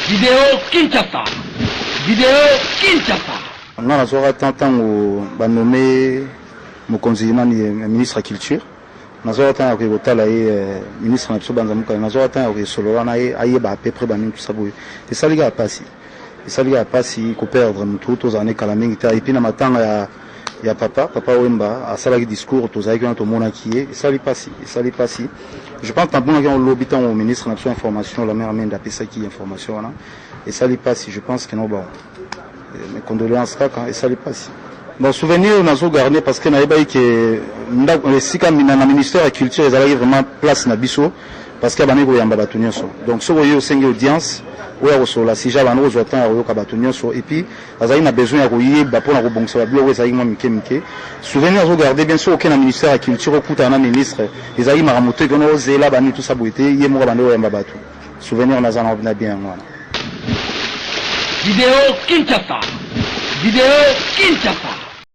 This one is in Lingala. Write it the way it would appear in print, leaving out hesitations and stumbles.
Video Kinshasa. Video Kinshasa. Nga nazwaka temps ntango banome mokonzi nani ministre ya culture, nazwaka temps ya koye kotala ye, ministre na biso Banza Mokala. Nazwaka temps ya koye solola na ye, ayeba à peu près banini tusa boye. Esali kaka pasi, esali kaka pasi koperdre motu tozala ne kala mingi te. Et puis na matanga ya papa Wemba, asalaki discours, tozalaki wana, tomonaki ye. Esali pasi, esali pasi. Je pense namonaki yango lobi ntango ministre na biso information, Lambert Mende, apesaki information wana. Esali pasi. Je pense que no, bon, mes condoléances kaka. Esali pasi. Bon, souvenir nazogarde parce que nayebaki ke ndako esika na ministère ya culture ezalaki vraiment place na biso, parce que abandaki koyamba bato nyonso. Donc soki oye, osengi audience oyo ya kosolola sujet, abandi kozwa temps ya koyoka bato nyonso. Et puis azalaki na besoin ya koyeba mpona kobongisa babiloko ezalaki mwa mike mike. Souvenir azogarde bien, soki oke na ministère ya culture, okutana na ministre, ezalaki makambo te kona ozela bani tusa boye te. Ye moko abandi koyamba bato. Souvenir naza na bien yango wana. Video Kinshasa. Video Kinshasa.